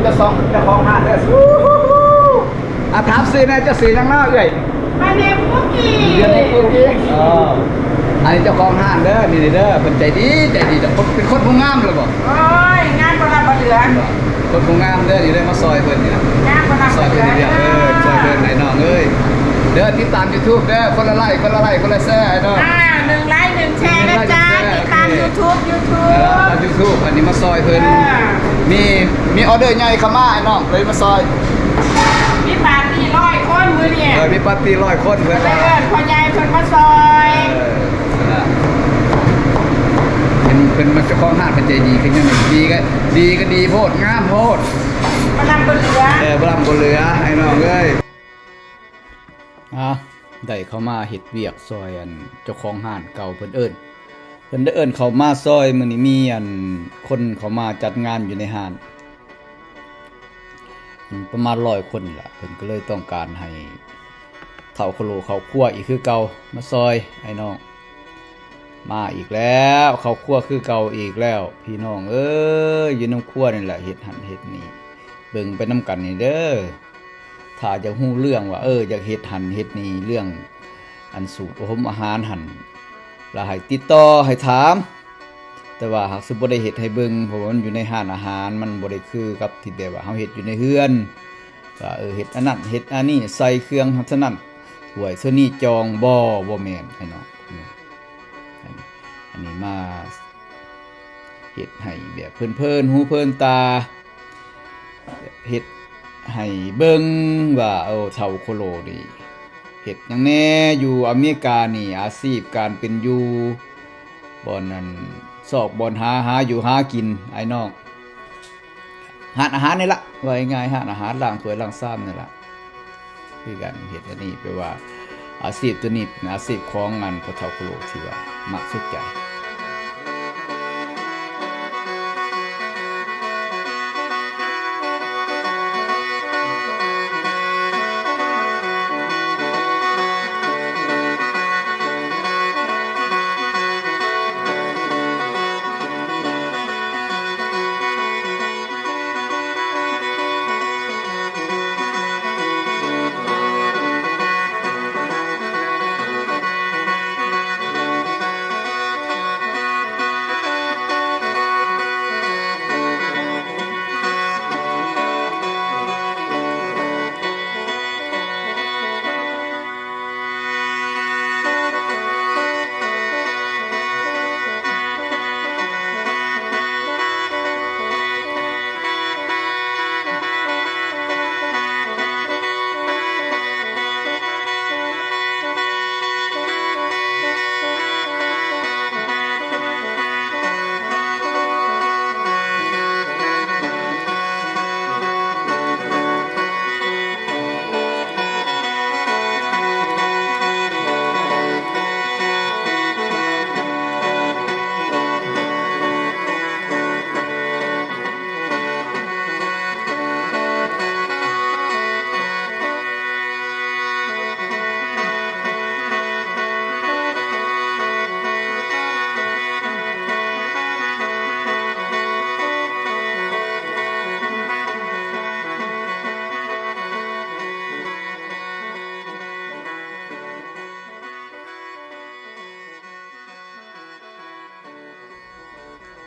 ເຈົ້າຂອງ ເຈົ້າຂອງຮ້ານເດີ. ອ່າ ຖາມຊື່ແດ່ ເຈົ້າຊື່ຫຍັງເນາະເອື້ອຍ? My name Cookie. Your name Cookie? ອໍ ອັນນີ້ເຈົ້າຂອງຮ້ານເດີ ນີ້ເດີ ເພິ່ນໃຈດີ ໃຈດີ ເປັນຄົນຜູ້ງາມແລ້ວບໍ່? ໂອ້ຍ ງາມບໍ່ຫຼັບບໍ່ເຫຼືອ ຄົນຜູ້ງາມເດີ ນີ້ເດີ ມາຊ່ອຍເພິ່ນນີ້ນະ ງາມບໍ່ຫຼັບບໍ່ເຫຼືອ ຊ່ອຍເພິ່ນນີ້ເດີ ເອີ ຊ່ອຍເພິ່ນໃຫ້ນ້ອງເອີຍເດີ. ຕິດຕາມ YouTube ເດີ ຄົນລະໄລ້ ຄົນລະໄລ້ ຄົນລະແຊໃຫ້ນ້ອງ ອ່າ ໜຶ່ງໄລ້ ໜຶ່ງແຊນະຈ໊ະ ຕິດຕາມ YouTube YouTube ເອີ ຕາມ YouTube ອັນນີ້ມາຊ່ອຍເພິ່ນ ເອີ ມີ ມີອອເດີໃຫຍ່ເຂົ້າມາໃຫ້ນ້ອງເລີຍມາຊ່ອຍ ມີປາຕີ້ຮ້ອຍຄົນມື້ນີ້ ເອີ ມີປາຕີ້ຮ້ອຍຄົນ ເພິ່ນວ່າ ເອີ້ນພໍ່ໃຫຍ່ເພິ່ນມາຊ່ອຍ ເອີ ເປັນ ເປັນເຈົ້າຂອງຮ້ານເພິ່ນໃຈດີຄືຫຍັງ ດີກໍ ດີກໍດີໂພດ ງາມໂພດ ບໍ່ລຳບໍ່ເຫຼືອ ເອີ ບໍ່ລຳບໍ່ເຫຼືອ ອ້າຍນ້ອງເອີຍ. ອ່າ ໄດ້ເຂົ້າມາເຮັດວຽກຊ່ອຍອັນເຈົ້າຂອງຮ້ານເກົ່າ ເພິ່ນເອີ້ນ ເພິ່ນໄດ້ເອີ້ນເຂົ້າມາຊ່ອຍ. ມື້ນີ້ມີອັນຄົນເຂົ້າມາຈັດງານຢູ່ໃນຮ້ານ ປະມານຮ້ອຍຄົນນີ້ລະ ເພິ່ນກໍເລີຍຕ້ອງການໃຫ້ເຖົ້າໂຄໂລເຂົ້າຄົວອີກຄືເກົ່າ ມາຊ່ອຍອ້າຍນ້ອງ. ມາອີກແລ້ວ ເຂົ້າຄົວຄືເກົ່າອີກແລ້ວ ພີ່ນ້ອງເອີຍ ຢູ່ນຳຄົວນີ້ແຫຼະ ເຮັດຫັ້ນເຮັດນີ້ ເບິ່ງໄປນຳກັນນີ້ເດີ. ຖ້າຢາກຮູ້ເລື່ອງວ່າ ເອີ ຢາກເຮັດຫັ້ນເຮັດນີ້ ເລື່ອງອັນສູດອາຫົມອາຫານຫັ້ນ ລະໃຫ້ຕິດຕໍ່ໃຫ້ຖາມ ແຕ່ວ່າຫາກຊິບໍ່ໄດ້ເຮັດໃຫ້ເບິ່ງ ເພາະວ່າມັນຢູ່ໃນຮ້ານອາຫານ ມັນບໍ່ໄດ້ຄືກັບທີ່ແບບວ່າເຮົາເຮັດຢູ່ໃນເຮືອນ ວ່າ ເອີ ເຮັດອັນນັ້ນເຮັດອັນນີ້ ໃສ່ເຄື່ອງເທົ່ານັ້ນ ຖ້ວຍເທົ່ານີ້ ຈອງ ບໍ່ ບໍ່ແມ່ນ ອ້າຍນ້ອງ. ອັນນີ້ ອັນນີ້ມາເຮັດໃຫ້ແບບເພີນໆຫູເພີນຕາ ເຮັດໃຫ້ເບິ່ງວ່າ ເອົາ ເຖົ້າໂຄໂລນີ້ເຮັດຫຍັງແດ່ ຢູ່ອາເມລິການີ້ ອາຊີບການເປັນຢູ່ ບ່ອນນັ້ນ ຊອກບ່ອນຫາ ຫາຢູ່ຫາກິນ ອ້າຍນ້ອງ ຮ້ານອາຫານນີ້ລະ ເວົ້າງ່າຍໆ ຮ້ານອາຫານ ລ້າງຖ້ວຍລ້າງຊາມນີ້ລະ ຄືກັນ ເຮັດອັນນີ້ ແປວ່າອາຊີບໂຕນີ້ເປັນອາຊີບຂອງອັນພໍ່ເຖົ້າໂຄໂລທີ່ວ່າມັກສຸດໃຈ.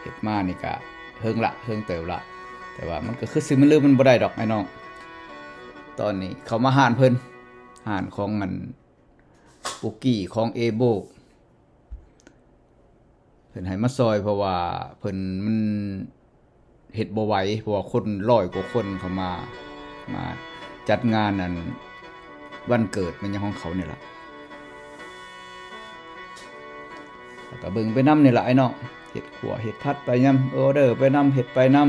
ເຮັດມານີ້ກະເຫິງລະ ເຫິງເຕີບລະ ແຕ່ວ່າມັນກະຄືຊິລືມມັນບໍ່ໄດ້ດອກອ້າຍນ້ອງ. ຕອນນີ້ເຂົ້າມາຮ້ານເພິ່ນ ຮ້ານຂອງອັນປຸກກີ້ ຂອງເອໂບ ເພິ່ນໃຫ້ມາຊ່ອຍ ເພາະວ່າເພິ່ນມັນ ເຮັດບໍ່ໄຫວ ເພາະວ່າຄົນຮ້ອຍກວ່າຄົນເຂົ້າມາ ມາຈັດງານອັນວັນເກີດແມ່ນຫຍັງຂອງເຂົານີ້ລະ ແລ້ວກະເບິ່ງໄປນຳນີ້ລະອ້າຍນ້ອງ ເຮັດຂົ້ວເຮັດຜັດໄປນຳ ອໍເດີໄປນຳ ເຮັດໄປນຳ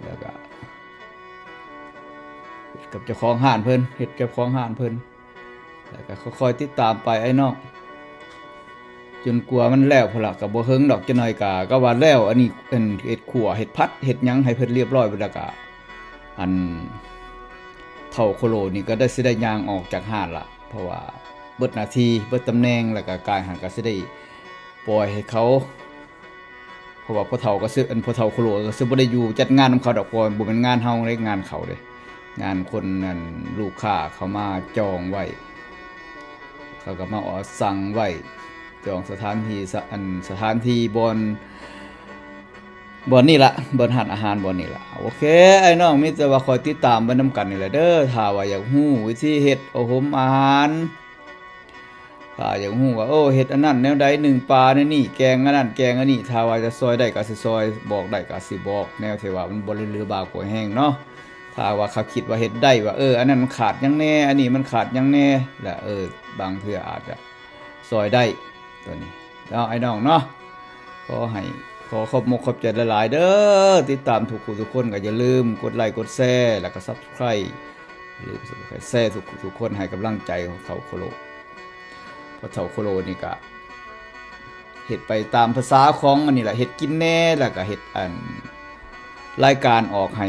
ແລ້ວກະເຮັດກັບເຈົ້າຂອງຮ້ານເພິ່ນ ເຮັດກັບເຈົ້າຂອງຮ້ານເພິ່ນ. ແລ້ວກໍຄ່ອຍໆຕິດຕາມໄປອ້າຍນ້ອງ ຈົນກວ່າມັນແລ້ວພຸ້ນລະ ກໍບໍ່ເຫິງດອກ ຈັກໜ້ອຍກໍ ກໍວ່າແລ້ວ ອັນນີ້ ອັນເຮັດຂົ້ວ ເຮັດຜັດ ເຮັດຫຍັງໃຫ້ເພິ່ນລຽບຮ້ອຍເບິດແລ້ວກໍ ອັນເຖົ້າໂຄໂລນີ້ກໍໄດ້ ຊິໄດ້ຍ່າງອອກຈາກຮ້ານລະ ເພາະວ່າເບິດໜ້າທີ່ ເບິດຕຳແໜ່ງ ແລ້ວກໍກາຍຫັ້ນກໍຊິໄດ້ປ່ອຍໃຫ້ເຂົາ ພາະວ່າພໍ່ເຖົ້າກໍຊິ ອັນ ພໍ່ເຖົ້າໂຄໂລກໍຊິບໍ່ໄດ້ຢູ່ຈັດງານນຳເຂົາດອກ ເພາະວ່າບໍ່ແມ່ນງານເຮົາເດ້ ງານເຂົາເດ້ ງານຄົນ ອັນ ລູກຄ້າເຂົາມາຈອງໄວ້ ເຂົາກໍມາ ເອົາ ສັ່ງໄວ້ ຈອງສະຖານທີ່ ສະ ອັນ ສະຖານທີ່ບ່ອນ ບ່ອນນີ້ລະ ບ່ອນຮ້ານອາຫານບ່ອນນີ້ລະ. ໂອເຄ ອ້າຍນ້ອງ ມີແຕ່ວ່າຄອຍຕິດຕາມໄປນຳກັນນີ້ແຫຼະເດີ. ຖ້າວ່າຢາກຮູ້ວິທີເຮັດເອົາຫົມອາຫານ ຖ້າຢາກຮູ້ວ່າ ໂອ້ ເຮັດອັນນັ້ນແນວໃດ ໜຶ້ງປາແນວນີ້ ແກງອັນນັ້ນແກງອັນນີ້ ຖ້າວ່າຈະຊ່ອຍໄດ້ກໍຊິຊ່ອຍ ບອກໄດ້ກໍຊິບອກ ແນວທີ່ວ່າມັນບໍ່ເຫຼືອບາກວ່າແຮງເນາະ. ຖ້າວ່າເຂົາຄິດວ່າເຮັດໄດ້ວ່າ ເອີ ອັນນັ້ນມັນຂາດຫຍັງແດ່ ອັນນີ້ມັນຂາດຫຍັງແດ່ ແລະ ເອີ ບາງເທື່ອອາດຈະຊ່ອຍໄດ້ ຕົວນີ້ເນາະ ອ້າຍນ້ອງເນາະ. ຂໍໃຫ້ ຂໍຂອບມົກຂອບໃຈຫຼາຍໆເດີ ຕິດຕາມທຸກຜູ້ທຸກຄົນ ກໍຢ່າລືມກົດໄລກົດແຊ ແລ້ວກໍ Subscribe ຢ່າລືມ Subscribe ແຊທຸກຜູ້ທຸກຄົນ ໃຫ້ກຳລັງໃຈຂອງເຖົ້າໂຄໂລ. ພໍ່ເຖົ້າໂຄໂລນີ້ກະເຮັດໄປຕາມພາສາຂອງອັນນີ້ລະ ເຮັດກິນແດ່ ແລ້ວກະເຮັດອັນ ລາຍການອອກໃຫ້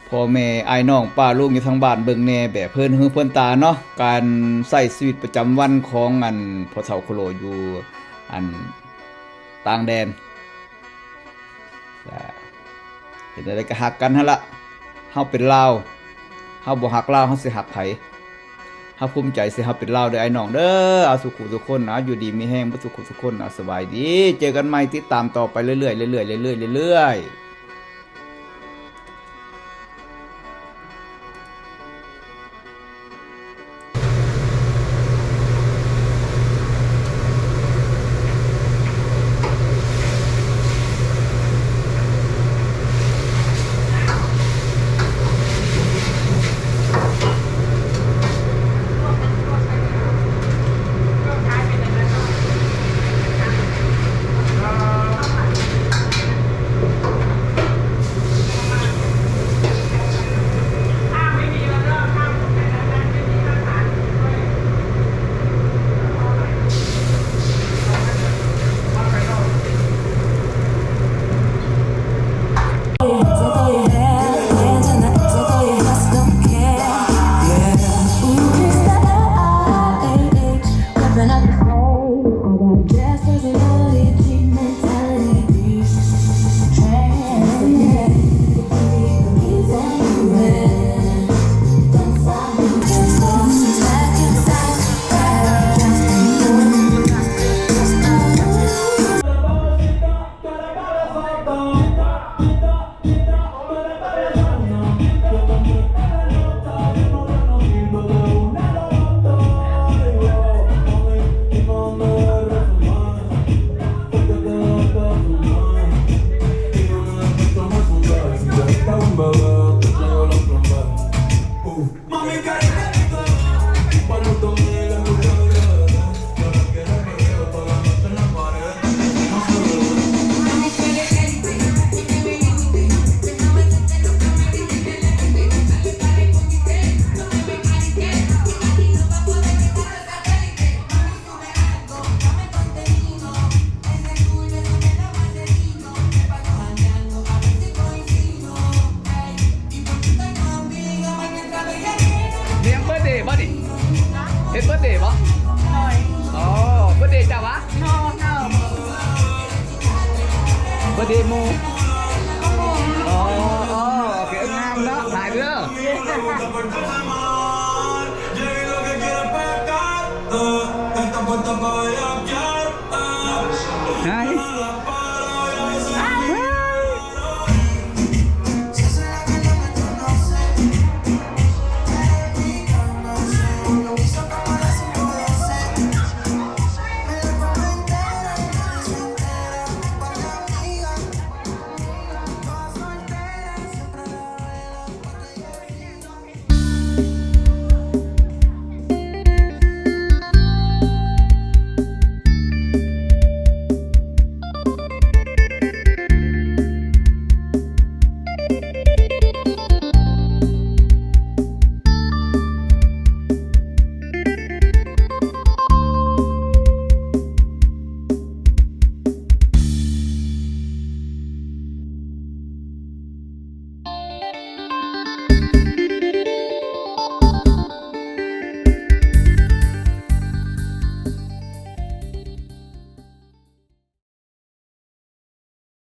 ພໍ່ແມ່ອ້າຍນ້ອງປ້າລຸງຢູ່ທາງບ້ານເບິ່ງແດ່ ແບບເພີນຫູເພີນຕາເນາະ. ການໃຊ້ຊີວິດປະຈຳວັນຂອງອັນ ພໍ່ເຖົ້າໂຄໂລຢູ່ອັນຕ່າງແດນ ແລະ ເຮັດແນວໃດກໍຮັກກັນຫັ້ນລະ. ເຮົາເປັນລາວ ເຮົາບໍ່ຮັກລາວ ເຮົາຊິຮັກໃຜ? ເຮົາພູມໃຈທີ່ເຮົາເປັນລາວເດີ ອ້າຍນ້ອງເດີ. ເອົາ ສູ່ຜູ້ທຸກຄົນນະ ຢູ່ດີມີແຮງເບິດສູ່ຜູ້ທຸກຄົນນະ. ສະບາຍດີ ເຈີກັນໃໝ່ ຕິດຕາມຕໍ່ໄປເລື້ອຍໆ ເລື້ອຍໆ ເລື້ອຍໆ ເລື້ອຍໆ. ລ້ຽງເບີດເດບໍ່ນີ້? ເຮັດເບີດເດບໍ່? ໂດຍ ອໍ ເບີດເດເຈົ້າຫວາ? ໂດຍ ໂດຍ ເບີດເດໝູ່? ບໍ່ໝູ່ ອໍ ອໍ ໂອເຄ ງາມເນາະ ຫຼາຍເດີ. ຮະ?